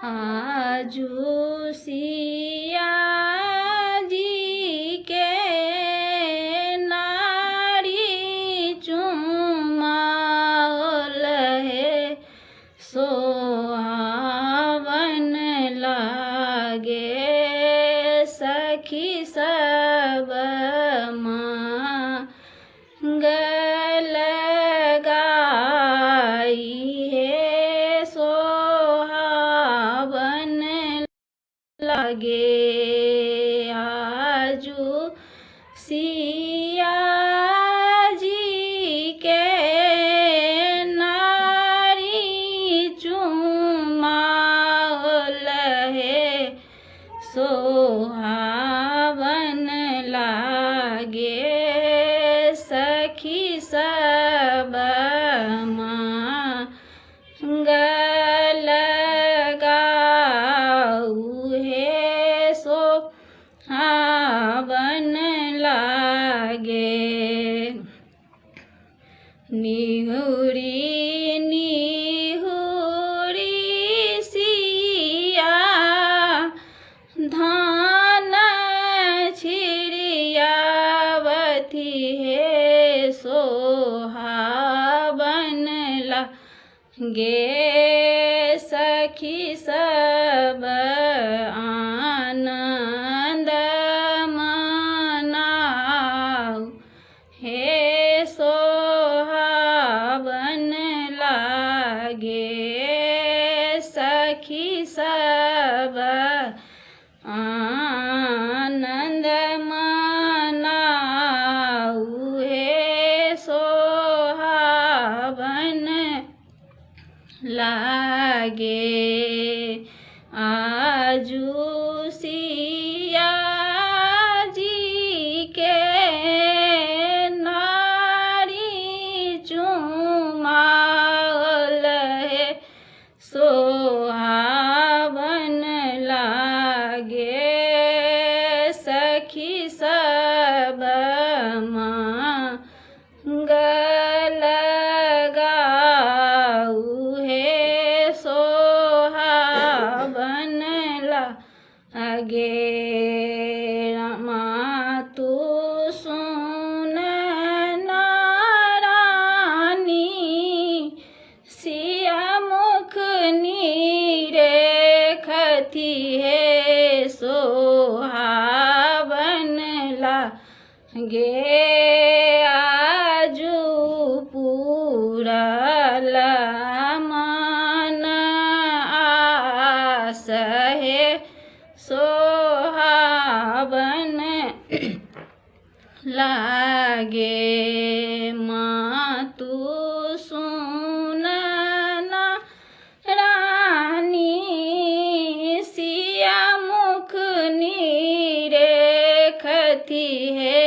आजू सिया जी के नारी चुमाओल हे सोहावन लागे सखी सब माँ गल गाई हे सोहावन लागे आजू सिया जी के नारी चुमाओल हे सोहावन लागे सखी सब गल गाऊ हे सोहावन लागे निहुरी निहुरी सिया धान छिड़ियावती हे सोहावन लागे सखी सब आनंद मनाऊ हे सोहावन लागे सखी सब आनंद मनाऊ हे सोहावन लागे आजू सिया जी के नारी चुमाओल हे सोहावन लागे सखी सब माँ गल गाऊ हे सोहावन लागे रमा तू सुन नारानी सिया मुख नीरे खती हे सोहावन लागे आजू पूरल मन आस हे सोहावन लागे माँ तू सुन ना रानी सिया मुख नीरे खती हे